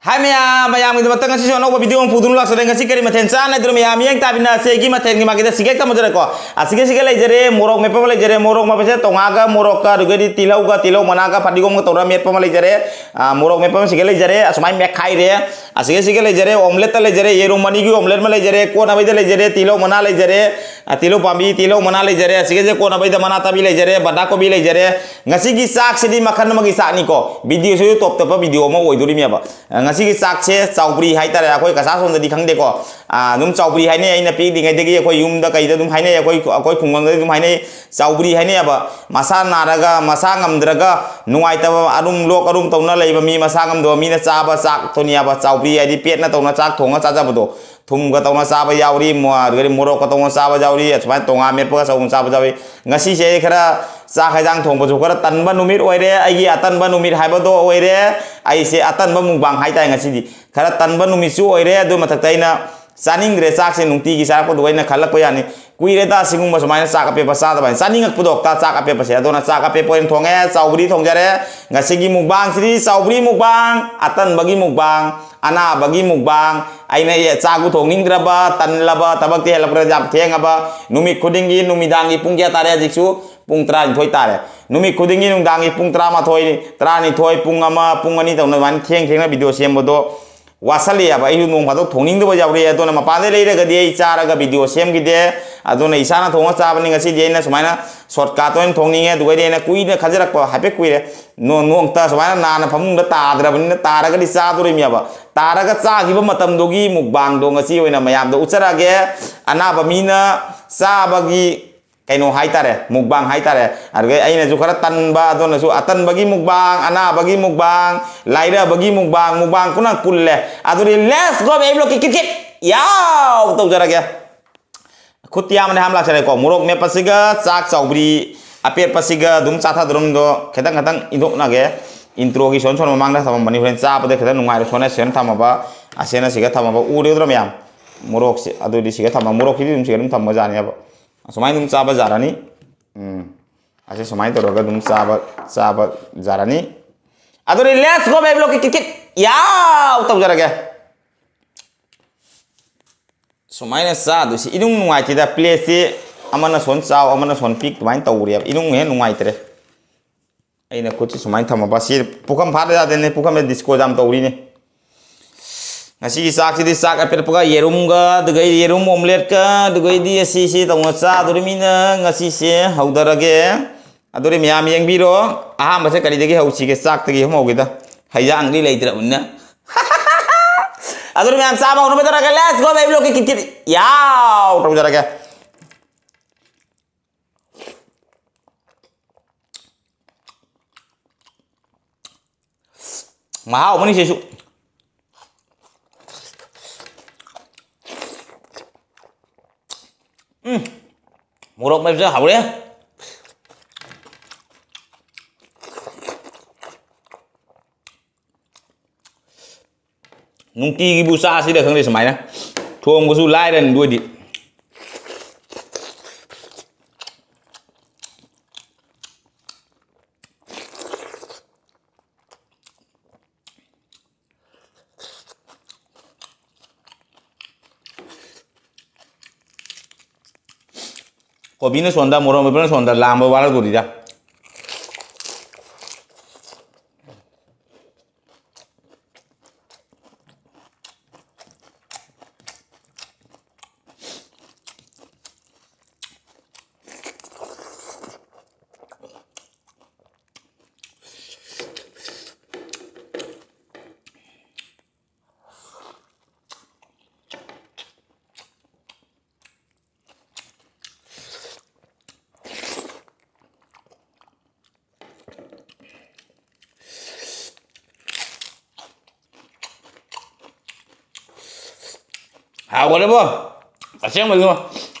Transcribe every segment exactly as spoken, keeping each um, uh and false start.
ꯍꯥꯏ ꯃꯌꯥꯝ, ꯃꯌꯥꯝꯒꯤꯗꯃꯛꯇ ꯉꯁꯤꯁꯨ ꯑꯅꯧꯕ ꯚꯤꯗꯤꯑꯣ ꯑꯃ ꯄꯨꯗꯨꯅ ꯂꯥꯛꯆꯔꯦ꯫ ꯉꯁꯤ ꯀꯔꯤ ꯃꯊꯦꯜ ꯆꯥꯅꯗ꯭ꯔꯣ ꯃꯌꯥꯝ? ꯃꯤꯠꯌꯦꯡ ꯇꯥꯕꯤꯅ ꯑꯁꯦꯒꯤ ꯃꯊꯦꯜꯒꯤ ꯃꯥꯒꯤꯗ ꯁꯤꯒꯦꯛ ꯇꯝꯖꯔꯦꯀꯣ꯫ ꯑꯁꯤꯒ ꯁꯤꯒ ꯂꯩꯖꯔꯦ, ꯃꯣꯔꯣꯛ ꯃꯦꯠꯄ ꯑꯃ ꯂꯩꯖꯔꯦ꯫ ꯃꯣꯔꯣꯛ ꯃꯦꯠꯄꯁꯦ ꯇꯣꯉꯥꯒ ꯃꯣꯔꯣꯛꯀ ꯑꯗꯨꯒꯗꯤ ꯇꯤꯜꯍꯧꯒ ꯇꯤꯜꯍꯧ ꯃꯅꯥꯒ ꯐꯗꯤꯒꯣꯝꯒ ꯇꯧꯔꯒ ꯃꯦꯠꯄ ꯑꯃ ꯂꯩꯖꯔꯦ꯫ ꯑꯥ, ꯃꯣꯔꯣꯛ ꯃꯦꯠꯄ ꯑꯃ ꯁꯤꯒ ꯂꯩꯖꯔꯦ꯫ ꯑꯁꯨꯃꯥꯏꯅ ꯃꯦꯠꯈꯥꯏꯔꯦ꯫ ꯑꯁꯤꯒ ꯁꯤꯒ ꯂꯩꯖꯔꯦ, ꯑꯣꯝꯂꯦꯠꯇ ꯂꯩꯖꯔꯦ, ꯌꯦꯔꯨꯝ ꯑꯅꯤꯒꯤ ꯑꯣꯝꯂꯦꯠ ꯑꯃ ꯂꯩꯖꯔꯦ꯫ ꯀꯣꯠꯅꯕꯩꯗ ꯂꯩꯖꯔꯦ, ꯇꯤꯜꯍꯧ ꯃꯅꯥ ꯂꯩꯖꯔꯦ, ꯑꯥ, ꯇꯤꯜꯍꯧ ꯄꯥꯝꯕꯤ, ꯇꯤꯜꯍꯧ ꯃꯅꯥ ꯂꯩꯖꯔꯦ꯫ ꯑꯁꯤꯒꯁꯦ ꯀꯣꯠꯅꯕꯩꯗ ꯃꯅꯥ ꯇꯥꯕꯤ ꯂꯩꯖꯔꯦ, ꯕꯟꯗꯥ ꯀꯣꯕꯤ ꯂꯩꯖꯔꯦ꯫ ꯉꯁꯤꯒꯤ ꯆꯥꯛꯁꯤꯗꯤ ꯃꯈꯜ ꯑꯃꯒꯤ ꯆꯥꯛꯅꯤꯀꯣ꯫ ꯚꯤꯗꯤꯑꯣꯁꯤꯁꯨ ꯇꯣꯞ ꯇꯣꯞꯄ ꯚꯤꯗꯤꯑꯣ ꯑꯃ ꯑꯣꯏꯗꯣꯔꯤꯅꯦꯕ꯫ ꯑ, ꯉꯁꯤꯒꯤ ꯆꯥꯛꯁꯦ ꯆꯥꯎꯕ꯭ꯔꯤ ꯍꯥꯏꯇꯥꯔꯦ, ꯑꯩꯈꯣꯏ ꯀꯁꯥ ꯁꯣꯝꯗꯗꯤ ꯈꯪꯗꯦꯀꯣ꯫ ꯑ, ꯑꯗꯨꯝ ꯆꯥꯎꯕ꯭ꯔꯤ ꯍꯥꯏꯅꯩ, ꯑꯩꯅ ꯄꯤꯛꯂꯤꯉꯩꯗꯒꯤ ꯑꯩꯈꯣꯏ ꯌꯨꯝꯗ ꯀꯩꯗ ꯑꯗꯨꯝ ꯍꯥꯏꯅꯩ, ꯑꯩꯈꯣꯏ, ꯑꯩꯈꯣꯏ ꯈꯨꯡꯒꯪꯗꯗꯤ ꯑꯗꯨꯝ ꯍꯥꯏꯅꯩ, ꯆꯥꯎꯕ꯭ꯔꯤ ꯍꯥꯏꯅꯩꯑꯕ꯫ ꯃꯁꯥ ꯅꯥꯔꯒ, ꯃꯁꯥ ꯉꯝꯗ꯭ꯔꯒ, ꯅꯨꯡꯉꯥꯏꯇꯕ, ꯑꯔꯨꯝ ꯂꯣꯛ ꯑꯔꯨꯝ ꯇꯧꯅ ꯂꯩꯕ ꯃꯤ, ꯃꯁꯥ ꯉꯝꯗꯕ ꯃꯤꯅ ꯆꯥꯕ ꯆꯥꯛꯇꯨꯅꯦꯕ ꯆꯥꯎꯕ꯭ꯔꯤ ꯍꯥꯏꯗꯤ, ꯄꯦꯠꯅ ꯇꯧꯅ ꯆꯥꯛ ꯊꯣꯡꯉ ꯆꯥꯖꯕꯗꯣ꯫ ꯊꯨꯝꯒ ꯇꯧꯅ ꯆꯥꯕ ꯌꯥꯎꯔꯤ, ꯃꯣ-, ꯑꯗꯨꯗꯒꯤꯗꯤ ꯃꯣꯔꯣꯛꯀ ꯇꯧꯅ ꯆꯥꯕ ꯌꯥꯎꯔꯤ, ꯑꯁꯨꯃꯥꯏꯅ ꯇꯣꯉꯥꯟ ꯃꯦꯠꯄꯒ ꯆꯧꯅ ꯆꯥꯕ ꯌꯥꯎꯔꯤ꯫ ꯉꯁꯤꯁꯦ ꯑꯩ ꯈꯔ ꯆꯥꯛ ꯍꯦꯟꯖꯥꯡ ꯊꯣꯡꯕꯁꯨ ꯈꯔ ꯇꯟꯕ ꯅꯨꯃꯤꯠ ꯑꯣꯏꯔꯦ, ꯑꯩꯒꯤ ꯑꯇꯟꯕ ꯅꯨꯃꯤꯠ ꯍꯥꯏꯕꯗꯣ ꯑꯣꯏꯔꯦ꯫ ꯑꯩꯁꯦ ꯑꯇꯟꯕ ꯃꯨꯛꯕꯥꯡ ꯍꯥꯏꯇꯥꯔꯦ ꯉꯁꯤꯗꯤ꯫ ꯈꯔ ꯇꯟꯕ ꯅꯨꯃꯤꯠꯁꯨ ꯑꯣꯏꯔꯦ, ꯑꯗꯨ ꯃꯊꯛꯇ ꯑꯩꯅ ꯆꯥꯅꯤꯡꯗ꯭ꯔꯦ, ꯆꯥꯛꯁꯦ ꯅꯨꯡꯇꯤꯒꯤ ꯆꯥꯔꯛꯄꯗꯨ ꯑꯩꯅ ꯈꯜꯂꯛꯄ ꯌꯥꯅꯤ꯫ ꯀꯨꯏꯔꯦꯗ ꯁꯤꯒꯨꯝꯕ ꯁꯨꯃꯥꯏꯅ ꯆꯥꯛ ꯑꯄꯦꯠꯄ ꯆꯥꯗꯕ ꯍꯥꯏꯅ ꯆꯥꯅꯤꯡꯉꯛꯄꯗꯣ, ꯆꯥꯛ ꯑꯄꯦꯠꯄꯁꯦ꯫ ꯑꯗꯨꯅ ꯆꯥꯛ ꯑꯄꯦꯠꯄ ꯑꯣꯏꯅ ꯊꯣꯡꯉꯦ, ꯆꯥꯎꯕ꯭ꯔꯤ ꯊꯣꯡꯖꯔꯦ꯫ ꯉꯁꯤꯒꯤ ꯃꯨꯛꯕꯥꯡꯁꯤꯗꯤ ꯆꯥꯎꯕ꯭ꯔꯤ ꯃꯨꯛꯕꯥꯡ, ꯑꯇꯟꯕꯒꯤ ꯃꯨꯛꯕꯥꯡ, ꯑꯅꯥꯕꯒꯤ ꯃꯨꯛꯕꯥꯡ꯫ ꯑꯩꯅ ꯑꯦ, ꯆꯥꯛꯄꯨ ꯊꯣꯡꯅꯤꯡꯗ꯭ꯔꯕ, ꯇꯜꯂꯕ, ꯊꯕꯛꯇꯤ ꯍꯦꯜꯂꯛꯄꯗ ꯌꯥꯝ ꯊꯦꯡꯉꯕ, ꯅꯨꯃꯤꯠ ꯈꯨꯗꯤꯡꯒꯤ ꯅꯨꯃꯤꯗꯥꯡꯒꯤ ꯄꯨꯡ ꯀꯌꯥ ꯇꯥꯔꯦ ꯍꯧꯖꯤꯛꯁꯨ? ꯄꯨꯡ ꯇꯔꯥꯅꯤꯊꯣꯏ ꯇꯥꯔꯦ꯫ ꯅꯨꯃꯤꯠ ꯈꯨꯗꯤꯡꯒꯤ ꯅꯨꯡꯗꯥꯡꯒꯤ ꯄꯨꯡ ꯇꯔꯥꯃꯥꯊꯣꯏ, ꯇꯔꯥꯅꯤꯊꯣꯏ, ꯄꯨꯡ ꯑꯃ, ꯄꯨꯡ ꯑꯅꯤ ꯇꯧꯅ ꯑꯗꯨꯃꯥꯏꯅ ꯊꯦꯡ ꯊꯦꯡꯅ ꯚꯤꯗꯤꯑꯣ ꯁꯦꯝꯕꯗꯣ ꯋꯥꯁꯜꯂꯛꯑꯦꯕ꯫ ꯑꯩꯁꯨ ꯅꯣꯡ ꯐꯥꯗꯣꯛ ꯊꯣꯡꯅꯤꯡꯗꯕ ꯌꯥꯎꯔꯛꯑꯦ꯫ ꯑꯗꯨꯅ ꯃꯄꯥꯟꯗꯩ ꯂꯩꯔꯒꯗꯤ ꯑꯩ ꯆꯥꯔꯒ ꯚꯤꯗꯤꯑꯣ ꯁꯦꯝꯈꯤꯗꯦ꯫ ꯑꯗꯨꯅ ꯏꯁꯥꯅ ꯊꯣꯡꯉ ꯆꯥꯕꯅꯤ꯫ ꯉꯁꯤꯗꯤ ꯑꯩꯅ ꯁꯨꯃꯥꯏꯅ ꯁꯣꯔꯠꯀꯠ ꯑꯣꯏꯅ ꯊꯣꯡꯅꯤꯡꯉꯦ꯫ ꯑꯗꯨꯒ ꯑꯩꯅ ꯀꯨꯏꯅ ꯈꯟꯖꯔꯛꯄ, ꯍꯥꯏꯐꯦꯠ ꯀꯨꯏꯔꯦ꯫ ꯅꯣ-, ꯅꯣꯡꯇ ꯁꯨꯃꯥꯏꯅ ꯅꯥꯅ ꯐꯃꯨꯡꯗ ꯇꯥꯗ꯭ꯔꯕꯅꯤꯅ ꯇꯥꯔꯒꯗꯤ ꯆꯥꯗꯣꯔꯤꯃꯦꯕ꯫ ꯇꯥꯔꯒ ꯆꯥꯈꯤꯕ ꯃꯇꯝꯗꯨꯒꯤ ꯃꯨꯛꯕꯥꯡꯗꯣ ꯉꯁꯤ ꯑꯣꯏꯅ ꯃꯌꯥꯝꯗ ꯎꯠꯆꯔꯛꯑꯒꯦ꯫ ꯑꯅꯥꯕ ꯃꯤꯅ ꯆꯥꯕꯒꯤ ꯀꯩꯅꯣ ꯍꯥꯏꯇꯥꯔꯦ, ꯃꯨꯛꯕꯥꯡ ꯍꯥꯏꯇꯥꯔꯦ꯫ ꯑꯗꯨꯒ ꯑꯩꯅꯁꯨ ꯈꯔ ꯇꯟꯕ, ꯑꯗꯨꯅꯁꯨ ꯑꯇꯟꯕꯒꯤ ꯃꯨꯛꯕꯥꯡ, ꯑꯅꯥꯕꯒꯤ ꯃꯨꯛꯕꯥꯡ, ꯂꯥꯏꯔꯕꯒꯤ ꯃꯨꯛꯕꯥꯡ, ꯃꯨꯛꯕꯥꯡ ꯄꯨꯝꯅꯃꯛ ꯄꯨꯜꯂꯦ꯫ ꯑꯗꯨꯗꯤ let's go baby ꯂꯣꯛꯀꯤ ꯀꯤꯠ ꯀꯤꯠ ꯌꯥꯎ ꯇꯧꯖꯔꯒꯦ꯫ ꯈꯨꯠ ꯌꯥꯝꯕꯅꯦ ꯍꯥꯝ ꯂꯥꯛꯆꯔꯦꯀꯣ꯫ ꯃꯣꯔꯣꯛ ꯃꯦꯠꯄꯁꯤꯒ ꯆꯥꯛ ꯆꯥꯎꯕ꯭ꯔꯤ ꯑꯄꯦꯠꯄꯁꯤꯒ ꯑꯗꯨꯝ ꯆꯥꯊꯗꯣꯔꯝꯗꯣ ꯈꯤꯇꯪ ꯈꯤꯇꯪ ꯏꯟꯊꯣꯛꯅꯒꯦ꯫ ꯏꯟꯇ꯭ꯔꯣꯒꯤ ꯁꯣꯟ ꯁꯣꯟ ꯃꯃꯥꯡꯗ ꯊꯝꯃꯝꯕꯅꯤ, ꯍꯣꯔꯦꯟ ꯆꯥꯕꯗ ꯈꯤꯇꯪ ꯅꯨꯡꯉꯥꯏꯔꯣꯏ꯫ ꯁꯣꯟꯅ ꯁꯤꯅ ꯊꯝꯃꯕ, ꯑꯁꯦꯅ ꯁꯤꯒ ꯊꯝꯃꯕ ꯎꯔꯦꯗ꯭ꯔꯣ ꯃꯌꯥꯝ? ꯃꯣꯔꯣꯛꯁꯦ ꯑꯗꯨꯗꯤ ꯁꯤꯒ ꯊꯝꯃ, ꯃꯣꯔꯣꯛꯁꯤꯗꯤ ꯑꯗꯨꯝ ꯁꯤꯒ ꯑꯗꯨꯝ ꯊꯝꯕ ꯖꯥꯠꯅꯦꯕ꯫ ꯑꯁꯨꯃꯥꯏꯅ ꯑꯗꯨꯝ ꯆꯥꯕ ꯖꯥꯔꯅꯤ꯫ ꯎꯝ꯫ ꯑꯁꯤ ꯁꯨꯃꯥꯏꯅ ꯇꯧꯔꯒ ꯑꯗꯨꯝ ꯆꯥꯕ, ꯆꯥꯕ ꯖꯥꯔꯅꯤ꯫ ꯑꯗꯨꯗꯤ let's go baby ꯂꯣꯛꯀꯤ ꯀꯤꯠ ꯀꯤꯠ꯫ ꯌꯥꯎ ꯇꯧꯖꯔꯒꯦ꯫ ꯁꯨꯃꯥꯏꯅ ꯆꯥꯗꯣꯏꯁꯤ ꯏꯅꯨꯡ ꯅꯨꯡꯉꯥꯏꯇꯦꯗ꯫ ꯄ꯭ꯂꯦꯠꯁꯤ ꯑꯃꯅ ꯁꯣꯟ ꯆꯥꯎ, ꯑꯃꯅ ꯁꯣꯟ ꯄꯤꯛ, ꯑꯗꯨꯃꯥꯏꯅ ꯇꯧꯔꯦꯕ꯫ ꯏꯅꯨꯡ ꯍꯦꯛ ꯅꯨꯡꯉꯥꯏꯇ꯭ꯔꯦ꯫ ꯑꯩꯅ ꯈꯨꯠꯁꯤ ꯁꯨꯃꯥꯏꯅ ꯊꯝꯃꯕ꯫ ꯁꯤ ꯄꯨꯈꯝ ꯐꯥꯗ ꯌꯥꯗꯦꯅꯦ, ꯄꯨꯈꯝꯗ ꯗꯤꯁꯀꯣ ꯌꯥꯝ ꯇꯧꯔꯤꯅꯦ꯫ ꯉꯁꯤꯒꯤ ꯆꯥꯛꯁꯤꯗꯤ ꯆꯥꯛ ꯑꯄꯦꯠꯄꯒ ꯌꯦꯔꯨꯝꯒ, ꯑꯗꯨꯒ ꯌꯦꯔꯨꯝ ꯑꯣꯝꯂꯦꯠꯀ, ꯑꯗꯨꯒꯩꯗꯤ ꯑꯁꯤꯁꯤ ꯇꯧꯅ ꯆꯥꯗꯣꯔꯤꯃꯤꯅ ꯉꯁꯤꯁꯦ ꯍꯧꯗꯔꯒꯦ꯫ ꯑꯗꯨꯗꯤ ꯃꯌꯥꯝ ꯌꯦꯡꯕꯤꯔꯣ꯫ ꯑꯍꯥꯟꯕꯁꯦ ꯀꯔꯤꯗꯒꯤ ꯍꯧꯁꯤꯒꯦ? ꯆꯥꯛꯇꯒꯤ ꯑꯗꯨꯝ ꯍꯧꯒꯦꯗ꯫ ꯍꯩꯖꯥꯡꯗꯤ ꯂꯩꯇ꯭ꯔꯕꯅꯤꯅ꯫ ꯑꯗꯨꯗꯤ ꯃꯌꯥꯝ ꯆꯥꯕ ꯍꯧꯅꯕ ꯇꯧꯔꯒꯦ꯫ Let's go, baby, look, kit ꯀꯤꯠ꯫ ꯌꯥꯎ! ꯇꯧꯖꯔꯒꯦ꯫ ꯃꯍꯥꯎ ꯑꯃꯅꯤ ꯁꯤꯁꯨ꯫ ꯎꯝ, ꯃꯣꯔꯣꯛ ꯃꯦꯠꯄꯁꯦ ꯍꯥꯎꯔꯦ꯫ ꯅꯨꯡꯇꯤꯒꯤꯕꯨ ꯆꯥꯁꯤꯔ ꯈꯪꯗꯦ ꯁꯨꯃꯥꯏꯅ꯫ ꯊꯣꯡꯕꯁꯨ ꯂꯥꯏꯔꯅꯤ ꯑꯗꯨ ꯑꯣꯏꯗꯤ꯫ ꯀꯣꯕꯤꯅ ꯁꯣꯝꯗ, ꯃꯣꯔꯣꯛ ꯃꯦꯠꯄꯅ ꯁꯣꯝꯗ, ꯂꯥꯝꯕ ꯋꯥꯔꯛꯇꯣꯔꯤꯗ꯫ ꯍꯥꯎꯈ꯭ꯔꯦꯕꯣ, ꯑꯁꯦꯡꯕꯒꯤꯉꯣ꯫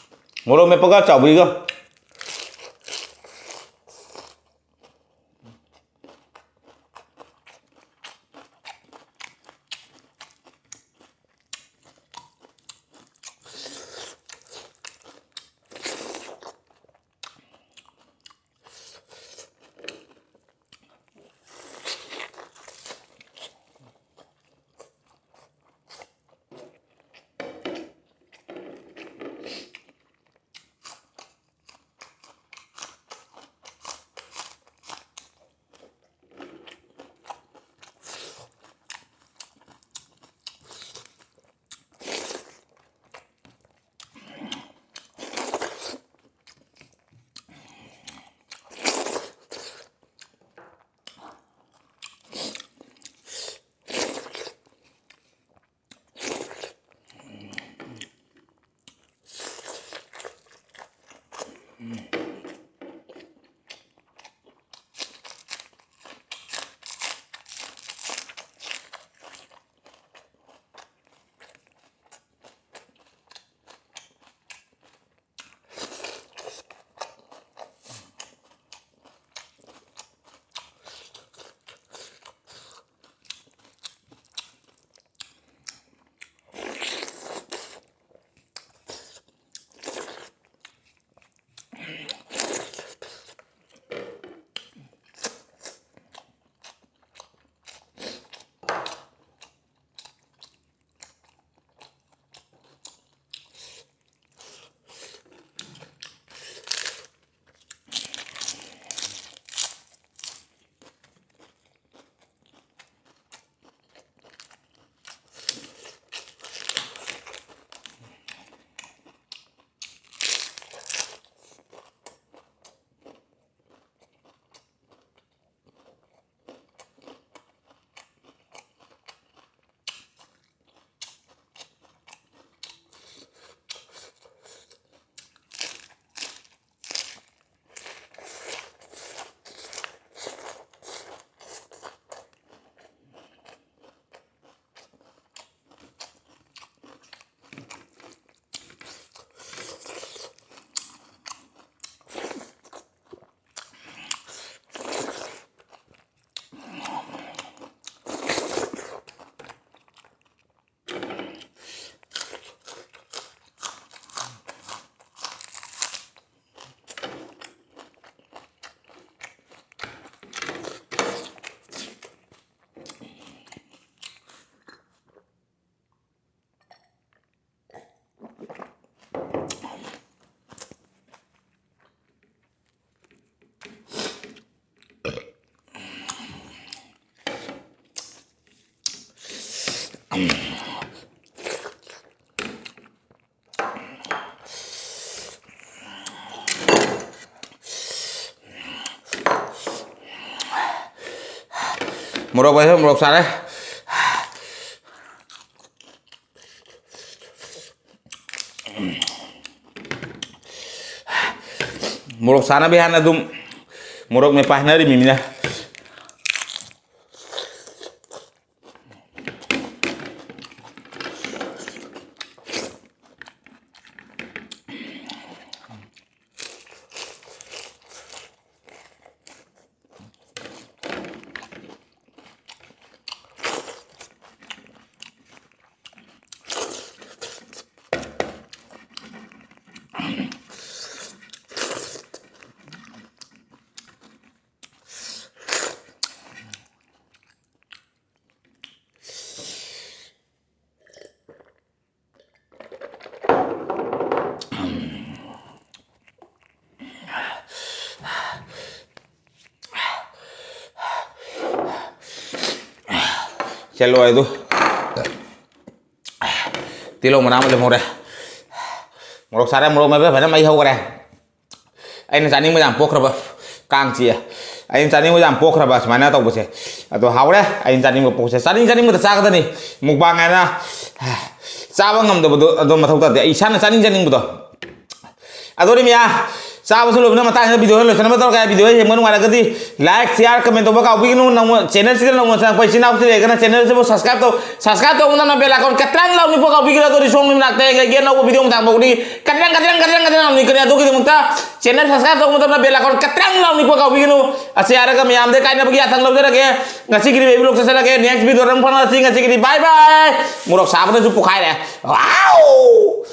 ꯃꯣꯔꯣꯛ ꯃꯦꯠꯄꯒ ꯆꯥꯎꯕꯤꯒ꯫ ꯃꯣꯔꯣꯛ ꯃꯦꯠꯄ, ꯃꯣꯔꯣꯛ ꯁꯥꯔꯦ꯫ ꯃꯣꯔꯣꯛ ꯁꯥꯅꯕꯤ ꯍꯥꯟꯅ ꯑꯗꯨꯝ ꯃꯣꯔꯣꯛ ꯃꯦꯠꯄ ꯍꯥꯏꯅꯔꯤꯃꯤꯅ꯫ ꯆꯦꯜꯂꯣ ꯑꯗꯨ꯫ ꯇꯤꯜꯍꯧ ꯃꯅꯥ ꯑꯃ ꯂꯦꯝꯍꯧꯔꯦ꯫ ꯃꯣꯔꯣꯛ ꯁꯥꯔꯦ, ꯃꯣꯔꯣꯛ ꯃꯦꯠꯄ ꯐꯖꯅ ꯃꯩ ꯍꯧꯈ꯭ꯔꯦ꯫ ꯑꯩꯅ ꯆꯥꯅꯤꯡꯕ ꯌꯥꯝ ꯄꯣꯛꯈ꯭ꯔꯕ, ꯀꯥꯡ ꯆꯤꯛꯑꯦ꯫ ꯑꯩꯅ ꯆꯥꯅꯤꯡꯕ ꯌꯥꯝ ꯄꯣꯛꯈ꯭ꯔꯕ ꯁꯨꯃꯥꯏꯅ ꯇꯧꯕꯁꯦ꯫ ꯑꯗꯣ ꯍꯥꯎꯔꯦ, ꯑꯩꯅ ꯆꯥꯅꯤꯡꯕ ꯄꯣꯛꯁꯦ꯫ ꯆꯥꯅꯤꯡ ꯆꯥꯅꯤꯡꯕꯗ ꯆꯥꯒꯗꯅꯤ꯫ ꯃꯨꯛꯕꯥꯡ ꯍꯥꯏꯅ ꯆꯥꯕ ꯉꯝꯗꯕꯗꯣ ꯑꯗꯣ ꯃꯊꯧ ꯇꯥꯗꯦ꯫ ꯑꯩ ꯏꯁꯥꯅ ꯆꯥꯅꯤꯡ ꯆꯥꯅꯤꯡꯕꯗꯣ꯫ ꯑꯗꯣ ꯔꯤꯃꯤꯌꯥ, ꯆꯥꯕꯁꯨ ꯂꯣꯏꯕꯅ ꯃꯇꯥꯡꯁꯤꯗ ꯚꯤꯗꯤꯑꯣ ꯂꯣꯏꯁꯤꯟꯅꯕ ꯇꯧꯔꯒꯦ꯫ ꯚꯤꯗꯤꯑꯣ ꯌꯦꯡꯕ ꯅꯨꯡꯉꯥꯏꯔꯒꯗꯤ like, share, comment ꯇꯧꯕ ꯀꯥꯎꯕꯤꯒꯅꯨ꯫ ꯅꯧꯅ ꯆꯦꯅꯦꯜꯁꯤꯗ ꯅꯧꯅ ꯆꯪꯉꯛꯄ ꯏꯆꯤꯟ ꯏꯅꯥꯎꯁꯨ ꯂꯩꯔꯒꯅ ꯆꯦꯅꯦꯜꯁꯤꯕꯨ subscribe ꯇꯧ꯫ Subscribe ꯇꯧꯕ ꯅꯠꯇꯅ bell icon ꯀꯇ꯭ꯔꯪ ꯂꯥꯎ ꯅꯤꯛꯄ ꯀꯥꯎꯕꯤꯒꯅꯨ꯫ ꯑꯗꯨꯗꯤ ꯁꯣꯝꯒꯤ ꯃꯅꯥꯛꯇ ꯑꯩ ꯂꯩꯒꯦ꯫ ꯑꯅꯧꯕ ꯚꯤꯗꯤꯑꯣ ꯃꯇꯥꯡ ꯐꯥꯎꯕꯗꯤ ꯀꯇ꯭ꯔꯪ, ꯀꯇ꯭ꯔꯪ, ꯀꯇ꯭ꯔꯪ, ꯀꯇ꯭ꯔꯪ ꯂꯥꯎ ꯅꯤꯛꯀꯅꯤ꯫ ꯑꯗꯨꯒꯤꯗꯃꯛꯇ ꯆꯦꯅꯦꯜ subscribe ꯇꯧꯕ ꯃꯇꯝꯗ bell icon ꯀꯇ꯭ꯔꯪ ꯂꯥꯎ ꯅꯤꯛꯄ ꯀꯥꯎꯕꯤꯒꯅꯨ꯫ ꯑꯁꯤ ꯍꯥꯏꯔꯒ ꯃꯌꯥꯝꯗ ꯀꯥꯏꯅꯕꯒꯤ ꯌꯥꯊꯪ ꯂꯧꯖꯔꯒꯦ꯫ ꯉꯁꯤꯒꯤꯗꯤ ꯕꯦꯕꯤ ꯂꯣꯛ ꯆꯠꯆꯔꯒꯦ꯫ Next ꯚꯤꯗꯤꯑꯣꯗ ꯑꯃꯨꯛ ꯐꯪꯅꯁꯤ꯫ ꯉꯁꯤꯒꯤꯗꯤ bye bye꯫ ꯃꯣꯔꯣꯛ ꯁꯥꯕꯅꯁꯨ ꯄꯣꯛꯈꯥꯏꯔꯦ꯫ Wow!